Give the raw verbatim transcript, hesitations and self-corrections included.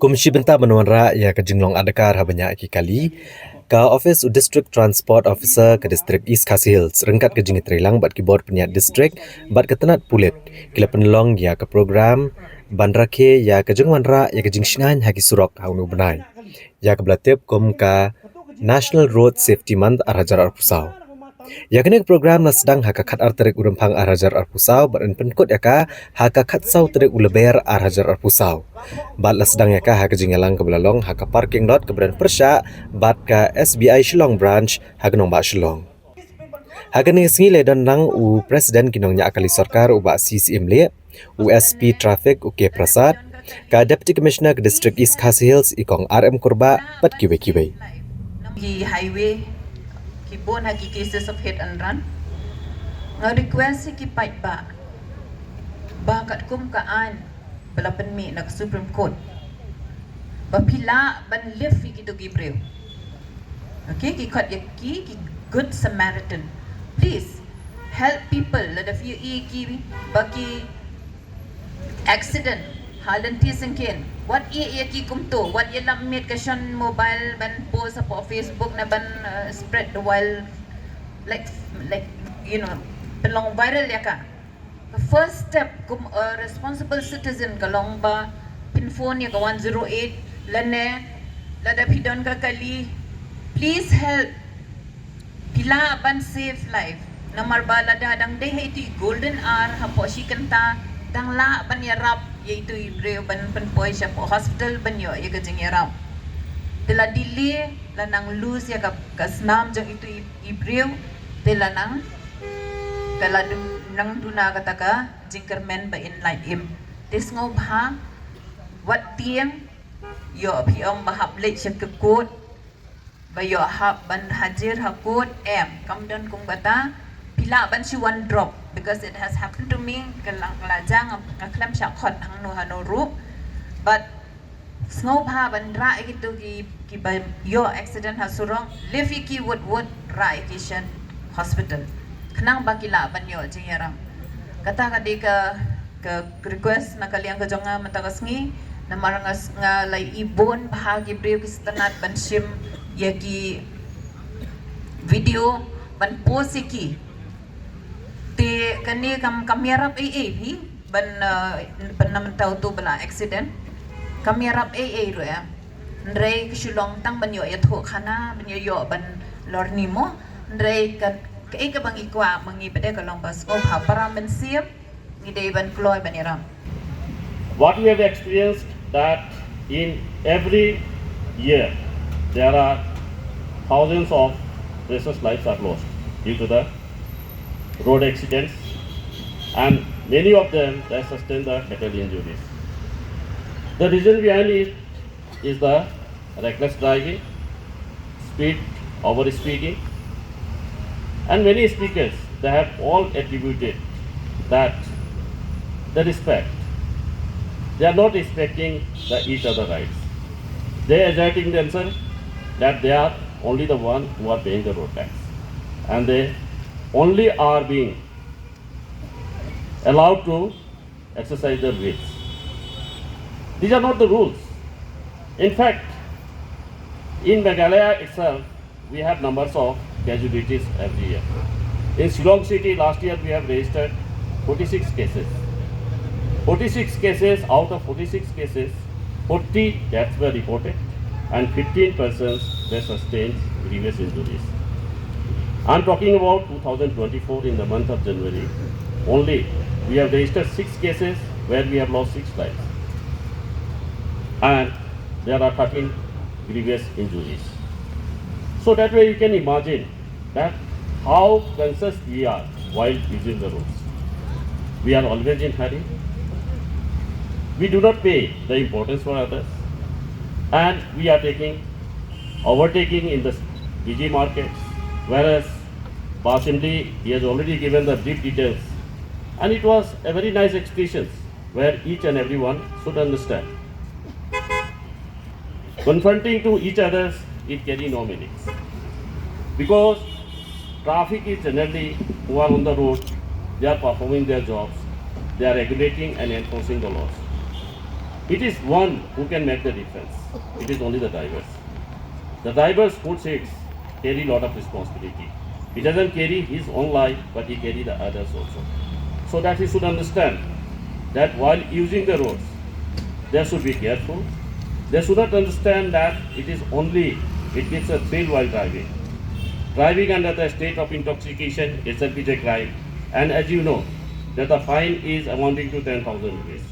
Kum shi bynta ban wanrah ïa ka jinglong adkar haba ñiah ki kali, ka office u District Transport Officer ka District East Khasi Hills ryngkat ka jingïatreilang bad ki bor pynïaid district bad ka tnat pulit ki la pynlong ïa ka program ban rakhe ïa ka jingwanrah ïa ka jingshngaiñ ha ki surok ha une u bnai, ïa kaba la tip kum ka National Road Safety Month ar hajar arphew saw. Ïa kane ka program la sdang ha ka khatar tarik u Rymphang ar hajar arphew saw bad yn pynkut ïa ka ha ka khatsaw tarik u Lber ar hajar arphew saw. Bad la sdang ïa ka ha ka jingïalang kaba la long ha ka parking lot kaba don pyrshah bad ka S B I Shillong Branch ha ka nongbah Shillong. Ha kane ka sngi la don lang u President ki nongñiah kali sorkar u Bah C C Imlieh, u S P Traffic u K Prasad, ka Deputy Commissioner ka District East Khasi Hills i Kong R M Kurbah bad kiwei kiwei. Ki highway ki bun ha ki cases of hit and run. Nga request ïa ki paidbah ba katkum ka aiñ ba la pynmih na ka Supreme Court ba phi lah ban lift ïa kito ki briew. Okay, ki khot ïa ki ki Good Samaritan. Please help people. Lada phi ïohi ki ba ki accident ha lynti syngkien, wat ïa ïa ki kumto, wat ïa lap miet ka shon mobile ban post hapoh Facebook ne ban uh, spread the wild, like, like, you know, pynlong viral ïa ka. The first step kum a responsible citizen ka long ba phin phone ïa ka one zero eight lane lada phi don ka kali, please help. Phi lah ban save life. Namar ba lada dang dei ha itu i golden hour hapoh shi kynta dang lah ban ïarap ïa itu i briew ban pynpoi shapoh hospital ban ïoh ïa ka jingïarap. Te la delay la nang lose ïa ka, ka snam jong itu i, i briew. Te la nang, te la dun, nang duna kata ka jingkyrmen ba in lait im. Te sngewbha wat tieng ïoh phi ong ba hap leit sha ka court. Ba ïoh hap ban hajir ha court em, kam don kum kata. Phi lah ban shu one drop because it has happened to me. Ka la, ka la jia nga, nga khlem shah khot hangno hano ruh. But sngewbha ban rah ïa kito ki, ki ba ïoh accident ha surok, lift ïa ki wut wut, rah ïa ki sha hospital khnang ba ki lah ban ïoh jingïarap. Kata ka dei ka, ka request na ka liang ka jong nga mynta ka sngi. Namar nga, nga la ïohi bun bha ki briew ki sngewtynnat ban shim ïa ki video ban post ïa ki. Te kane kam, kam ïarap ei ei phi ban, uh, ban na mynta uto ba la accident. Kam ïarap ei ei ruh ïa. Hynrei ka shu long tang ban ïoh ïathuh khana, ban ïoh ïoh ban lorni mo. Hynrei ka, kaei kaba ngi kwah ma ngi pat ka long ba sngewbha para mynsiem ngi dei ban kloi ban ïarap. What we have experienced that in every year there are thousands of precious lives are lost due to the road accidents, and many of them they sustain the fatal injuries. The reason behind it is the reckless driving, speed, over speeding, and many speakers, they have all attributed that the respect, they are not respecting the each other rights. They asserting themselves that they are only the one who are paying the road tax, and they only are being allowed to exercise their wills. These are not the rules. In fact, in Meghalaya itself, we have numbers of casualties every year. In Shillong city, last year we have registered forty-six cases. Forty-six cases, out of forty-six cases, forty deaths were reported and fifteen persons were sustained grievous injuries. I'm talking about two thousand twenty-four, in the month of January only, we have registered six cases where we have lost six lives. And there are thirteen grievous injuries. So that way you can imagine that how conscious we are while using the roads. We are always in hurry. We do not pay the importance for others. And we are taking, overtaking in the busy markets, whereas Bah Syiemlieh, he has already given the brief details. And it was a very nice expressions where each and everyone should understand. Confronting to each others, it carry no meanings. Because traffic is generally who are on the road, they are performing their jobs, they are regulating and enforcing the laws. It is one who can make the difference. It is only the drivers. The drivers who sits carry lot of responsibility. He doesn't carry his own life, but he carry the others also. So that he should understand that while using the roads, they should be careful. They should not understand that it is only, it gives a thrill while driving. Driving under the state of intoxication itself is a crime. And as you know, that the fine is amounting to ten thousand rupees.